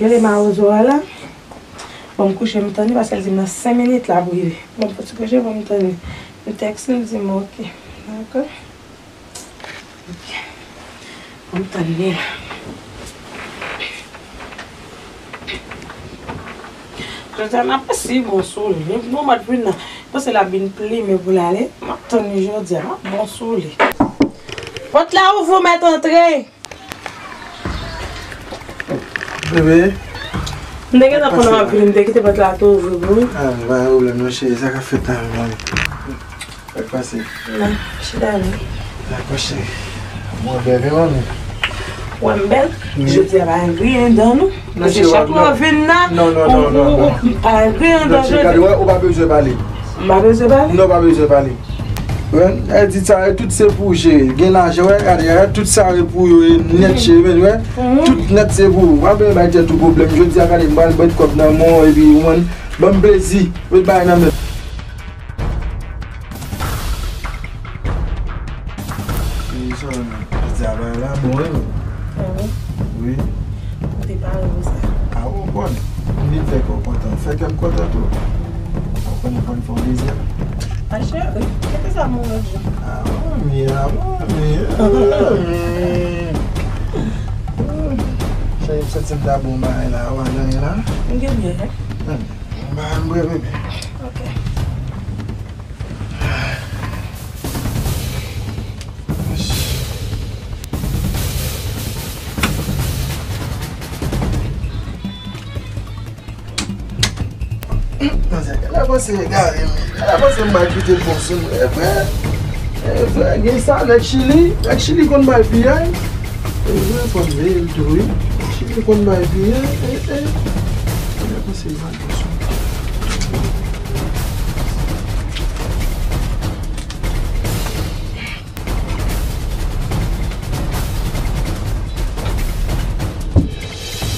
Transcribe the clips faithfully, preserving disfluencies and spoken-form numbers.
Rele mawozo a la. Bon, m kouche, m tann li, paske l di m nan senk minit l ap rive. Bon, m fouti kouche, bon, m tann li. M tèks li, l di m oke. Dakò. Bon, m tann li la. Jodi a, m ap si bon sou li. Menm nou mòd vin nan. Panse l ap vin plimen pou l ale. M ap tann li jodi a. M ap bon sou li. Pòt la ouvri, w mèt antre. Bebe. M te gentan konnen w ap vini, m te kite pòt la tou ouvri pou ou. Ah, pa gen pwoblèm non, cheri. Sa k ap fèt la menm? Sa k pase? Nan, chita non. Dakò, cheri. Mwen bèl, wi, manmi. Wè m bèl? Jodi a pa gen griyen dan nou. Paske chak lè w vin nan, non, non, non, non, non. Pa gen griyen dan jodi. Gade, wè, ou pa bezwen pale. M pa bezwen pale? Non, ou pa bezwen pale. Wè, e di sa, e tout se pou ou, cheri. Gen lajan, wè, gade, e tout sa e pou yo, e nèt, cheri, men, wè. Tout nèt se pou ou. Pa bezwen bay tèt ou pwoblèm. Jodi a, gade, m pral mèt kòb nan men w, epi, ou konprann, ban m plezi. Met bagay nan men. Jodi a, bagay la bon, wi. Ah bon? Wi. Ou te pare pou sa? Ah, ou konn. M vin fè kè w kontan. Fè kè m kontan tou. Ou konn, ou konn fè w plezi. Ah, cheri, kite sa pou yon lòt jou. Ah, manmi, ah, manmi, ah, manmi. Cheri, m santi m ta bon bagay la, ou pa gen anyen la? M gen byen, wi. Hmm. Bon bagay, m prè, bebe. Ok. Manzè, gade la panse egare m. Gade la panse m bay kite bon sou mwen. E vre, e vre, gen sa, nèg Chili, nèg Chili konn bay piyay. E vre, fò m veye l tou, wi. Chili konn bay piyay, e, e. Gade la panse m bay bon sou mwen.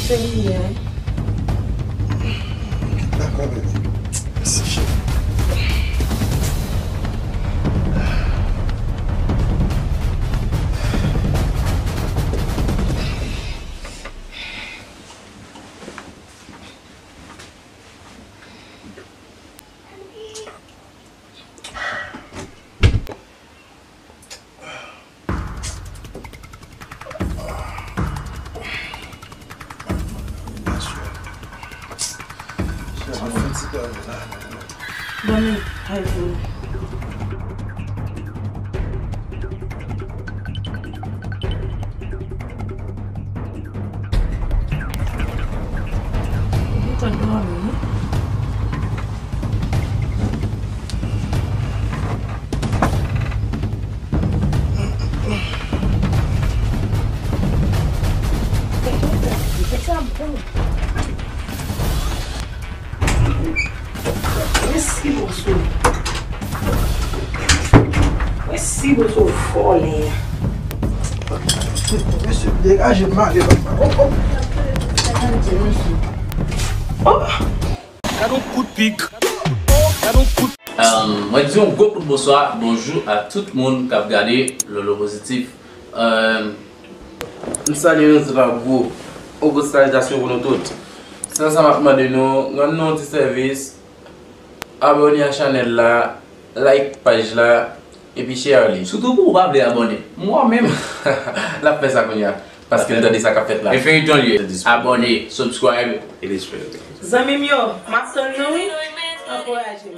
Se li menm. Dakò, bebe. Mèsi, cheri. Dòmi, al pou ou. Ou gentan dòmi, wi. Mèsi, bonsou. Mèsi, bonsou, vòlè. Mesye, degaje m ale, papa. Oh, oh. Oh. Gad yon kout pik. Gad yon kout. Mwen di yon gwo kout bonswa, bonjou a tout moun k ap gade Lolo Pozitif. M salye nou tout ak gwo. Yon gwo salitasyon pou nou tout. Sèl sa m ap mande nou, rann nou yon ti sèvis, abòne a chanèl la, like paj la, epi share li. Sitou pou ou pa vle abòne. Mwen menm. L ap fè sa kounye a, paske l tande sa k ap fèt la. E feyton l ye. Abòne, subscribe. Zanmi m yo, m ap tann nou wi. Ankouraje m.